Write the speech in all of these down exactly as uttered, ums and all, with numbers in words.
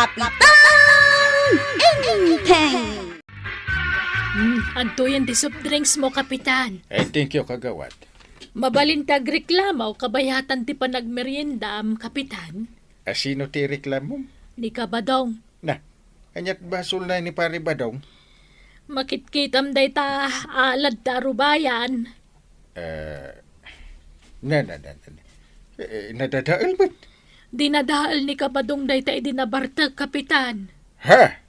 Kapitan Enteng! Hmm, adtoyen ti soft drinks mo, Kapitan. Eh, thank you, Kagawad. Mabalin ti agreklamo, kabayatan ti panagmeriendam, Kapitan. Asino ti ireklamom? Ni Kabadong. Na, ania't basolna ni Pare Badong? Makitkitam dayta alad ta arubayan. Eh, na, na, na, na. Eh, nadadael met. Dinadael ni Kabadong dayta idi nabartek, Kapitan. Ha?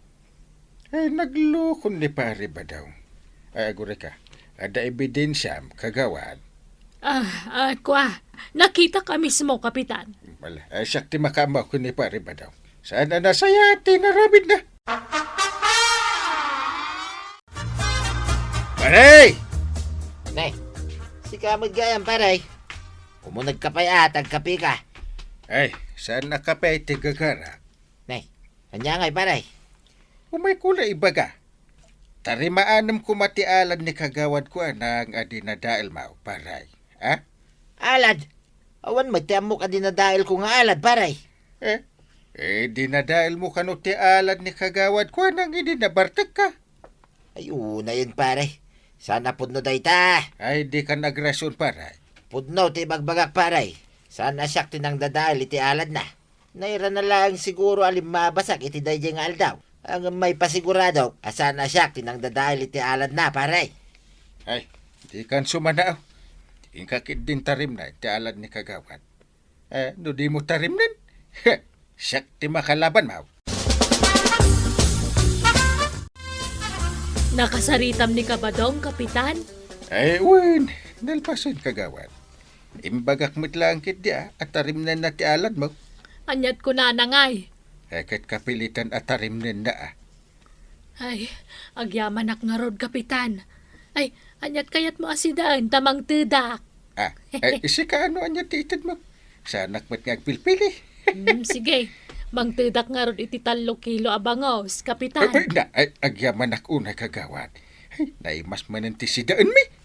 Eh, naglukon ni Pare Badong. Ay, agurayka. Adda ebidensiam, Kagawad? Ah, ah, kua. Nakitaka mismo, Kapitan. Wala. Ay, siak ti makaammo ken ni Pare Badong. Saan a nasayaat ti inaramidna? Pare! Ne, sika met gayam, pare. Umunegka pay a, agkapeka. Ay, saan a kape ti gagarak? Ne, ania ngay, pare? Umayko la ibaga. Tarimaanem koma ti alad ni Kagawad Kuanang a dinadaelmo, pare. Ha? Alad? Awan met ti ammok a dinadaelko nga alad, pare. Eh? Eh, dinadaelmo kano ti alad ni Kagawad Kuanang idi nabartekka? Ay, unayen, pare. Saan a pudno dayta. Ay, dikan agrason, pare. Pudno ti ibagbagak, pare. Saan a siak ti nangdadael iti aladna. Nairana laeng siguro a limmabasak iti daydiay nga aldaw. Ngem maipasiguradok a saan a siak ti nangdadael iti aladna, pare. Ay, dikan sumanaaw. Inka ketdin tarimna iti alad ni Kagawad. Eh, no dimo tarimnen, siak ti makalabanmo. Nakasaritam ni Kabadong, Kapitan? Ay, wen, nalpasen, Kagawad. Imbagak met laeng ketdi a, a tarimnenna ti aladmo. Ania't kunana ngay? Eh, ket kapilitan a tarimnenna a. Ay, agyamanak ngarud, Kapitan. Ay, ania't kayatmo a sidaen ta mangtedak? Ah, eh, sika, ano ania ti itedmo? Saanak met nga agpilpili. Hmm, sige. Mangtedak ngarud iti tallo kilo a bangos, Kapitan. Ay, ay, na, ay, agyamanak unay, Kagawad. Ay, naimas manen ti sidaenmi.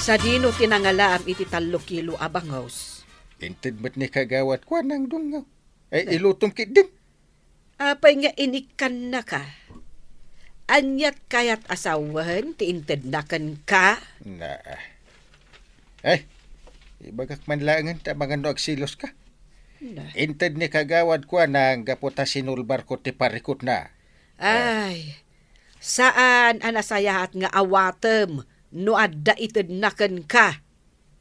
Sadino ti nangalaam iti tallo kilo a bangos? Inted met ni Kagawad Kuanang dungngaw. Ay, ilutom ketdin. Apay nga inikkannaka? Ania't kayat a sawen ti intedna kenka? Na. Ay, ibagak man laengen ta amangan no agseloska. Na. Inted ni Kagawad Kuanang gapu ta sinulbarko ti parikutna. Ay, saan a nasayaat nga awatem no adda itedna kenka.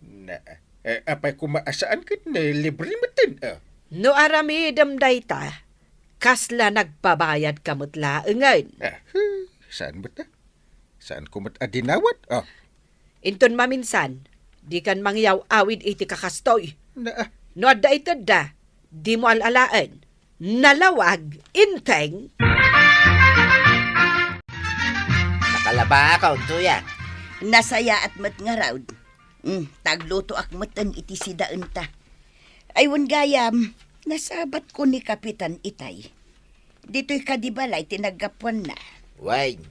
Na, eh, apay koma a saan ket ni libre metten, ah. No aramidem dayta, kasla nagpabayadka met laengen. Ah, huh, saan met, ah? Saanko met a dinawat, ah. Inton maminsan, dikan mangyaw-awid iti kakastoy. Na, ah. No adda itedda, dimo al-alaen. Nalawag, Inteng. Nakalabaaka, Untuyan. Nasayaat met ngarud. Mm, taglutoak metten iti sidaenta. Ay, wen gayam, nasabatko ni Kapitan itay. Ditoy kadi balay ti naggapuanna. Wen.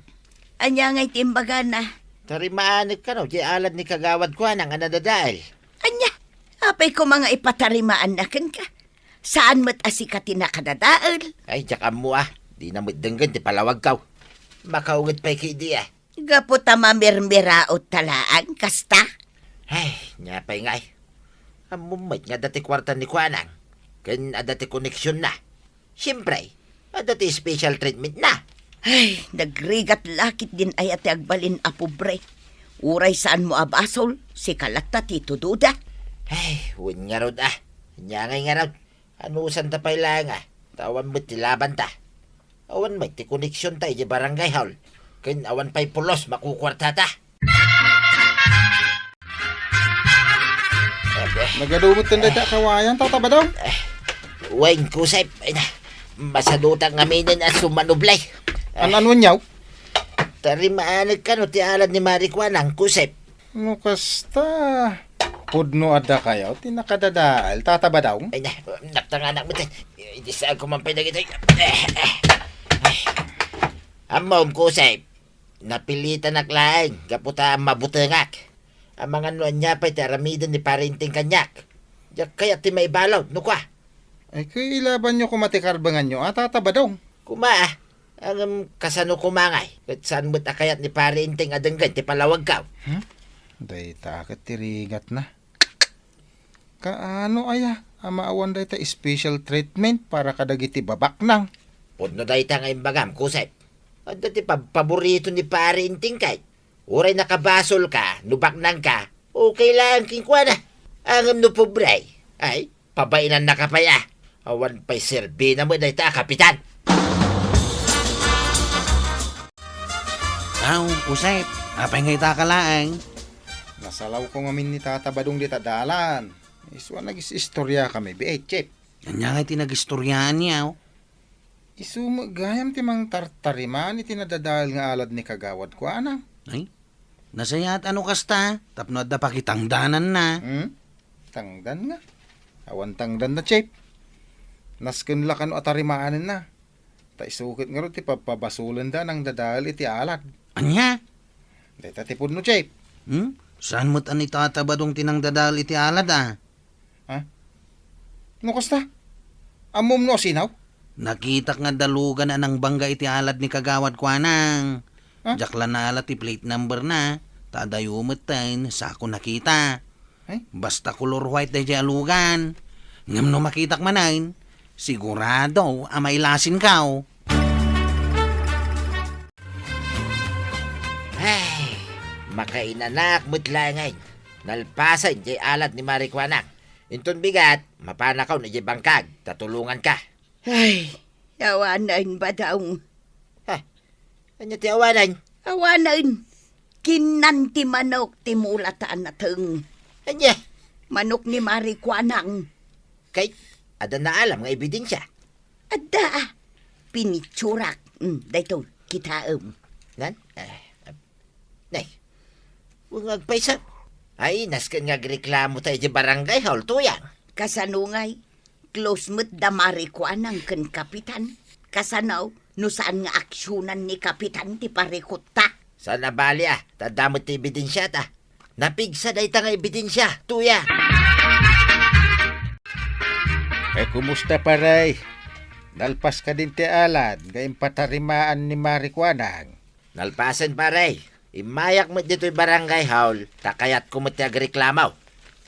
Ania ngay ti imbagana? Tarimaanek kano ti alad ni Kagawad Kuanang a nadadael. Ania? Apay koma nga ipatarimaanna kenka? Saan met a sika ti nakadadael? Ay, diak ammo, ah. Dina met denggen ti palawagko. Makaunget pay ketdi, ah. Gapu ta mamirmiraot ta laeng, kasta? Ay, nia pay ngay. Ammom met nga adda ti kuarta ni Kuanang, ken adda ti koneksionna. Siempre, adda ti special treatment na. Ay, nagrigat la ketdin aya ti agbalin a pobre. Uray saanmo a basol, sika latta ti itudoda. Ay, wen ngarud, ah. Ania ngay ngarud? Anusanta pay laeng, ah. Ta awan met ti labanta. Awan met ti koneksionta idiay barangay hall. Ken awan pay pulos makukuartata. Nagadu met dayta a kawayan, Tata Badong? Wen, Kusep, ay na, masadutak ngaminen a sumanublay. An-, ano niyaw? Tarimaanek kano ti alad ni Mari Kuanang, Kusep? No kasta, pudno adda kayo ti nakadadael, Tata Badong? Ay na, naptanganak met. Idi saanko man pay dagitoy. Ammom, Kusep. Napilitanak laeng gapu ta mabutengak. Amangan no ania pay ti aramiden ni Pare Inteng kaniak. Diak kayat ti maibalud, no kua. Ay, ket ilabanyo koma ti karbenganyo, a, Tata Badong. Koma, a. Ngem kasano koma ngay? Ket saan met a kayat ni Pare Enteng a denggen ti palawagko? Hmm? Dayta ket ti rigatna. Kaano aya a maawan dayta special treatment para kadagiti babaknang? Pudno dayta nga imbagam, Kusep. Adda ti pabpaborito ni Pare Enteng kay. Uray nakabasolka, no baknangka, okay laeng kenkuana. Ngem no pobre, ay, pabainannaka pay a. Awan pay serbina met dayta a kapitan. Aw, Kusep, apay nga ita ka laeng? Nasalawko ngamin ni Tata Badong dita dalan. Isu a nagis-istoriakami, biit, Chip. Ania nga ti nagistoriaanyo? Isu met gayam ti mangtartarimaan iti nadadael nga alad ni Kagawad Kuanang. Ay, nasayaat a no kasta, tapno adda pakitangdananna. Hmm? Tangdan nga. Awan tangdanna, Chip. Nasken la kano a tarimaanenna. Ta isu ket ngarud ti pabpabasolenda a nangdadael iti alad. Ania? Dayta ti pudno, Chip. Hmm? Saan met a ni Tata Badong ti nangdadael iti alad, a? Ha? No kasta? Ammom no asino? Nakitak nga adda lugan a nangbangga iti alad ni Kagawad Kuanang. Ha? Diak la naala ti plate number na, ta adayo metten, sako nakita. Ay? Basta color white daydiay a lugan. Ngem no makitak manen, sigurado a mailasinkaw. Ay, makainanak met laengen. Nalpasen diay alad ni Mari Kuanang. Inton bigat, mapanakon idiay bangkag, ta tulonganka. Ay, awanen, Badong. Ha? Ania ti awanen? Awanen. Kinnan ti manok ti mula ta a nateng. Ania? Manok ni Mari Kuanang. Kay, adda naalam nga ebidensia? Adda, a. Pinitsurak. Mm, daytoy, kitaem. Nan? Eh, Nay, wen nga agpaysa. Ay, nasken nga agreklamo ta iti barangay hall, Tuyang. Kasano ngay? Close met da Mari Kuanang ken Kapitan. Kasano no saan nga aksionan ni Kapitan ti parikutta? Saan a bali, a, ta adda met ti ebidensiata. Napigsa dayta nga ebidensia, Tuyang. Eh, kumusta, pare? Nalpas kadin ti alad nga impatarimaan ni Mari Kuanang? Nalpasen, pare. Immayak met ditoy barangay hall, ta kayatko met ti agreklamo.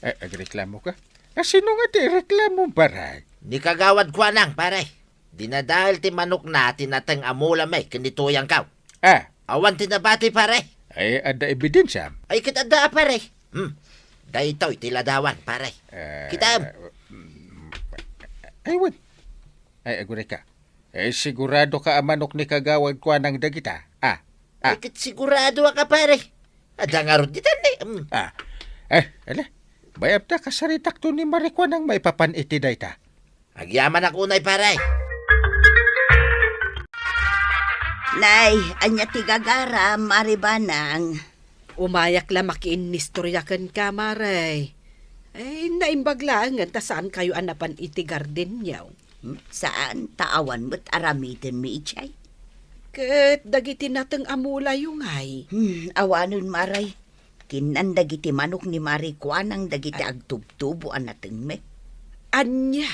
Eh, agreklamoka? Asino nga ti ireklamo, pare? Ni Kagawad Kuanang, pare. Dinadael ti manokna ti nateng a mula met ken ni Tuyangko. Ah. Awan ti nabati, pare. Ay, adda ebidensia? Ay, ket adda, a, pare. Hmm. Daytoy ti ladawan, pare. Eh, Kitaem. Mm, ay, wen. Ay, agurayka. Eh, siguradoka a manok ni Kagawad Kuanang dagita? Ah, ah. Ay, ket siguradoak, a, pare. Adda ngarud ditan, eh. Mm. Ah. Eh, ala. Bayabta kasaritakto ni Mari Kuanang maipapan iti dayta. Agyamanak unay, pare. Nay, ania ti gagaram, Mari Banang? Umayak la makiinnistorya kenka, Mare. Ay, naimbag laengen ta saankayo a napan iti gardenyo. Hmm, saan, ta awan met aramidenmi idiay. Ket dagiti nateng a mulayo ngay? Hmm, awanen, Mare. Kinnan dagiti manok ni Mari Kuanang dagiti agtubtubo a natengmi. Ania?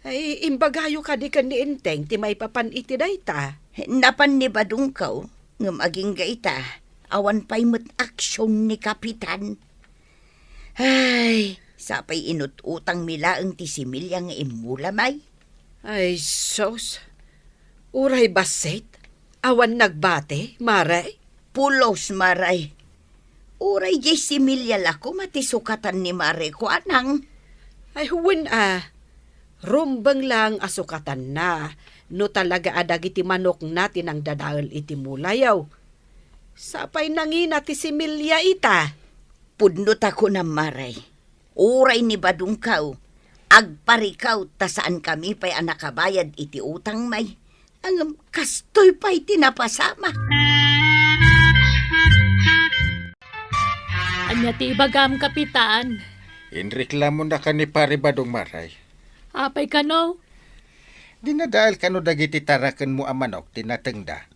Ay, imbagayo kadi ken ni Enteng ti maipapan iti dayta? Napan ni Badongko, ngem agingga ita, awan pay met aksion ni Kapitan. Ay, sapay inut-utangmi laeng ti similya nga immulami. Ay, sus. Uray bassit, awan nagbati, Mare? Pulos, Mare. Uray diay similya la koma ti sukatan ni Mare Kuanang. Ay, wen a. Rumbeng laeng a sukatanna no talaga a dagiti manokna ti nangdadael iti mulayo. Sapay nangina ti similya ita. Pudno ta kunam, Mare. Uray ni Badongko, agparikaw ta saankami pay a nakabayad iti utangmi. Ngem kastoy pay ti napasamak. Ania ti ibagam, Kapitan? Inreklamonaka ni Pare Badong, Mare. Apay kano? Dinadael kano dagiti tarakenmo a manok ti natengda.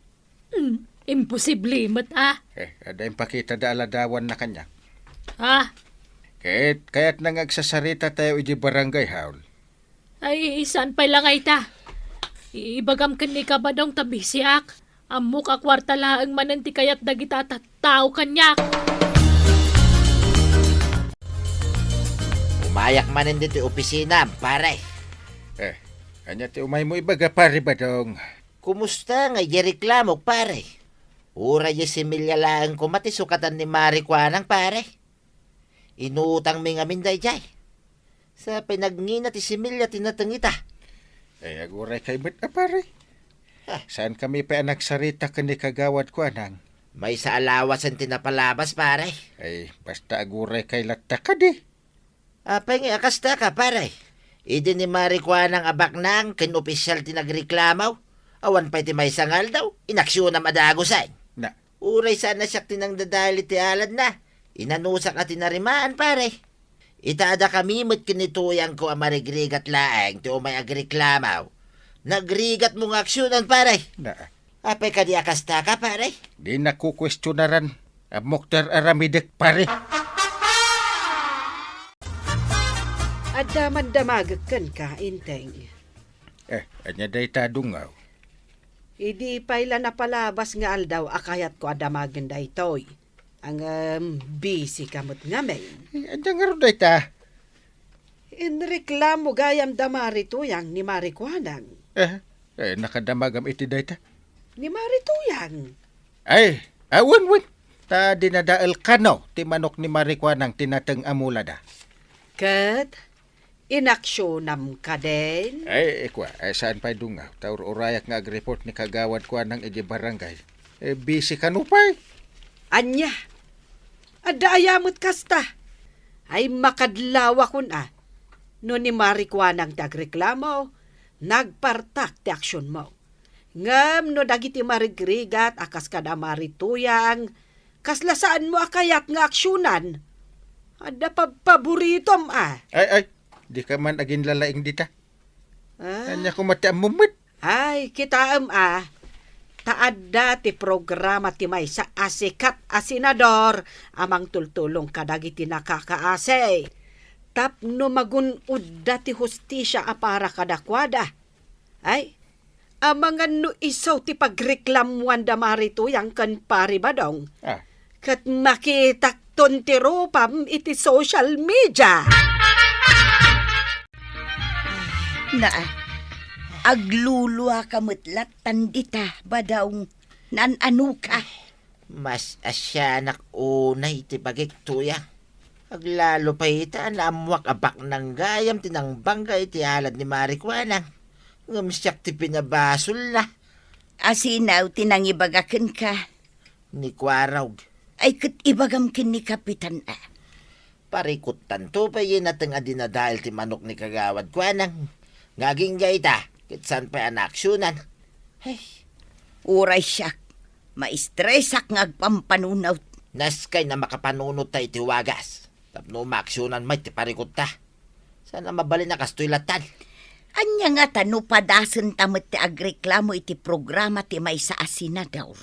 Hmm, imposible met a. Eh, adda impakitada a ladawanna kaniak. Ah. Ket kayatna nga agsasaritatayo idiay barangay hall. Ay, saan pay la nga ita? I-, ibagam ken ni Kabadong ta bisiak. Ammok a kuarta laeng manen ti kayat dagita tattao kaniak. Umayak manen ditoy opisinam, pare. Eh, ania ti umaymo ibaga, Pare Badong? Kumusta nga idiay reklamok, pare? Uray diay similya laeng koma ti sukatan ni Mari Kuanang, pare. Inutangmi ngamin daydiay. Sa pay nagngina ti similya ti nateng ita. Eh, aguray kay met a, pare. Ah. Saan kami pay a nagsarita ken ni Kagawad Kuanang? Maysa a lawasen ti napalabas, pare. Ay, basta aguray kay latta kadi. Apay nga kasta ka, pare? Idi ni Mari Kuanang a baknang ken opisyal ti nagreklamo, awan pay ti maysa nga aldaw, inaksionam a dagusen. Na, Uray saan a siak ti nangdadael iti aladna. Inanusak a tinarimaan, pare. Ita a dakami met ken ni Tuyangko a marigrigat laeng ti umay agreklamo. Nagrigatmo nga aksionan, pare. Na, Apay kadi a kasta ka, pare? Di nakukuestionaran. Ammok ti ar-aramidek, pare. Adda mandamagek kenka, Inteng. Eh, ania dayta, Dungaw? Idi pay la napalabas nga aldaw a kayatko a damagen daytoy. Ngem, busy ka met ngamin. Eh, ania ngarud dayta? Inreklamo gayam da Mari Tuyang ni Mari Kuanang. Eh, eh, nakadamagam iti dayta? Ni Mari Tuyang. Ay, ah, wen, wen. Ta dinadael kano ti manok ni Mari Kuanang ti nateng a mulada. Ket inaksionam kadin? Ay, ikua, ay, saan pay Dungaw? Ta ur-urayak nga agreport ni Kagawad Kuanang iti barangay. Eh, busy kano pay? Ania? Adda aya met kasta? Ay, makadlawakon a. No ni Mari Kuanang ti agreklamo, nagpartak ti aksionmo. Ngem no dagiti marigrigat a kas kada Mari Tuyang, kasla saanmo a kayat nga aksionan? Adda pabpaboritom a. Ay, ay, dika man aginlalaing dita. Ah. Ania koma ti ammom met? Ay, kitaem a, ta adda ti programa ti maysa a sikat a senador a mangtultulong kadagiti nakakaasi tapno magun-odda ti hustisia a para kadakuada. Ay, amangan no isu ti pagreklamuan da Mari Tuyang ken Pari Badong. Ah. Ket makitakton ti rupam iti social media. Na, agluluaka met lattan dita, Badong. Naan-ano ka? Mas asianak unay ti bagik, Tuyang. Aglalo pay ita, naammoak a baknang gayam ti nangbangga iti alad ni Mari Kuanang. Ngem siak ti pinabasolna. Asino ti nangibaga kenka? Ni Kuarog. Ay, ket ibagam ken ni Kapitan a. Parikuttanto pay nateng a dinadael ti manok ni Kagawad Kuanang. Nga agingga ita, ket saan pay a naaksionan. Ay. Uray siak, maistresak nga agpampanunot. Naskay na makapanunot ta iti wagas. Tapno maaksionan met ti parikutta. Saan a mabalin a kastoy lattan. Ania ngata no padasenta met ti agreklamo iti programa ti maysa a senador?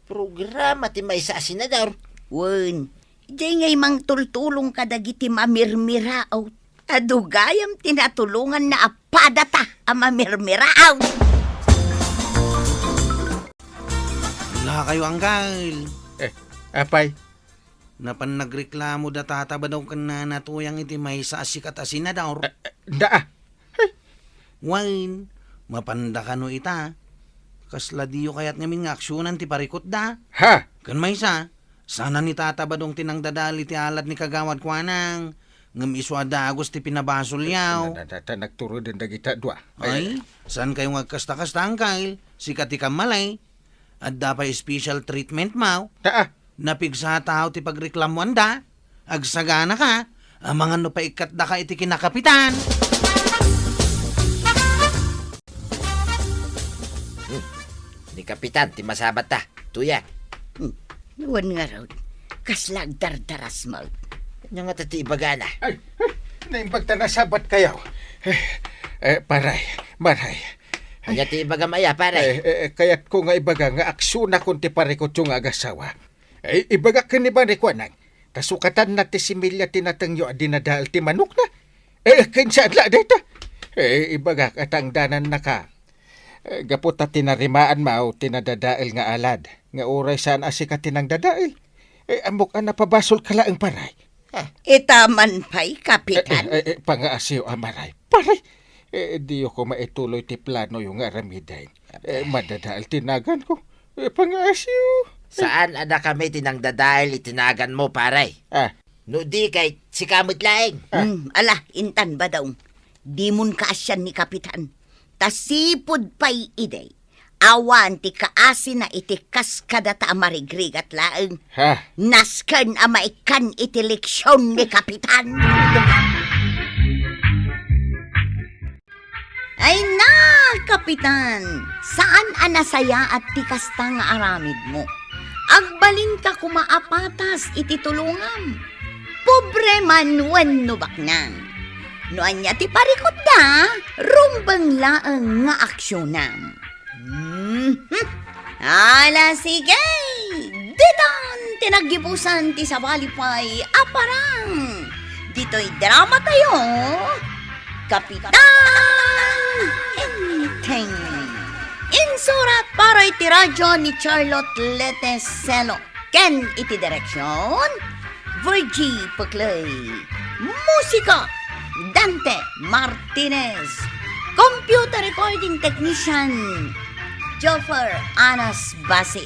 Programa ti maysa a senador? Wen, diay ngay mangtultulong kadagiti mamirmiraot. Adu gayam ti natulonganna a padata a mamirmiraot. Ala kayo, Anggal. Eh, apay? Napan nagreklamo da Tata Badong ken Nana Tuyang iti maysa a sikat a senador. Eh, eh, da, ah. Ay. Wen, mapanda kano ita. Kasla diyo kayat ngamin nga aksionan ti parikutda? Ha? Ken maysa, saan a ni Tata Badong ti nangdadael iti alad ni Kagawad Kuanang, ngem isu a dagus ti pinabasolyaw. Na, na, na, ta nagturuden dagita dua. Ay, Ay, ay. Saan kayo nga agkasta-kasta, Anggal? Sika ti kammalay. Adda pay special treatment mo. Ta, ah. Napigsa tayo ti pagreklamuanda. Agsagana ka, amangan no paikkatda ka iti kinakapitan. Hmm. Ni Kapitan, ti masabat ta. Tuyang. Hmm. Wen ngarud, kasla agdardaras mo. Ania ngata ti ibagana? Ay, ay, naimbag ta nasabat kayo. Eh, eh, paray, maray. Ania ti ibagam aya, pare? Eh, eh, eh, kayatko nga ibaga nga aksionakon ti parikutyo nga agasawa. Eh, ibagak ken ni Mari Kuanang, Ta sukatanna ti similya ti natengyo a dinadael ti manokna. Eh, ken saan la dayta? Eh, ibagak a tangdanannaka. Eh, gapu ta tinarimaanmo ti nadadael nga alad, nga uray saan a sika ti nangdadael. Eh, ammok a napabasolka laeng, pare. Ah. Ita man pay, Kapitan. Eh, eh, eh, pangaasiw, Amaray. Pare, eh, diyo koma ituloy ti planoyo nga aramiden. Eh, madadael ti naganko. Eh, pangaasiw. Saan a dakami ti nangdadael iti naganmo, pare? Ah. No di kay sika met laeng. Ah. Hmm, ala, intan, Badong. Dimon kaasian ni Kapitan. Ta sipud pay idi, awan ti kaasina iti kas kadata a marigrigat laeng. Ha? Nasken a maikkan iti leksion ni Kapitan. Ay na, Kapitan! Saan a nasayaat ti kasta nga aramidmo. Agbalinka koma a patas iti tulongam. Pobre man wenno baknang. No ania ti parikutda, rumbeng laeng nga aksionam. Mhm. Ala, sige! Ditan ti naggibusan ti sabali pay a parang. Ditoy drama tayo, Kapitan Enteng. Insurat para iti radyo ni Charlotte Leteselo. Ken iti direksyon, Virgie Peclay. Musika, Dante Martinez. Computer recording technician, Joffer Anas Basi.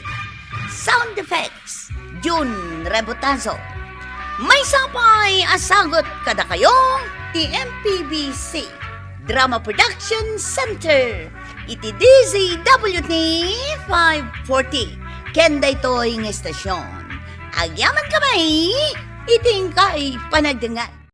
Sound effects, Jun Rebotazo. Maysa pay a sagut kadakayo ti M P B C Drama Production Center iti D Z W T five forty. Ken daytoy nga estasyon, agyaman kami iti inkay panagdengngeg.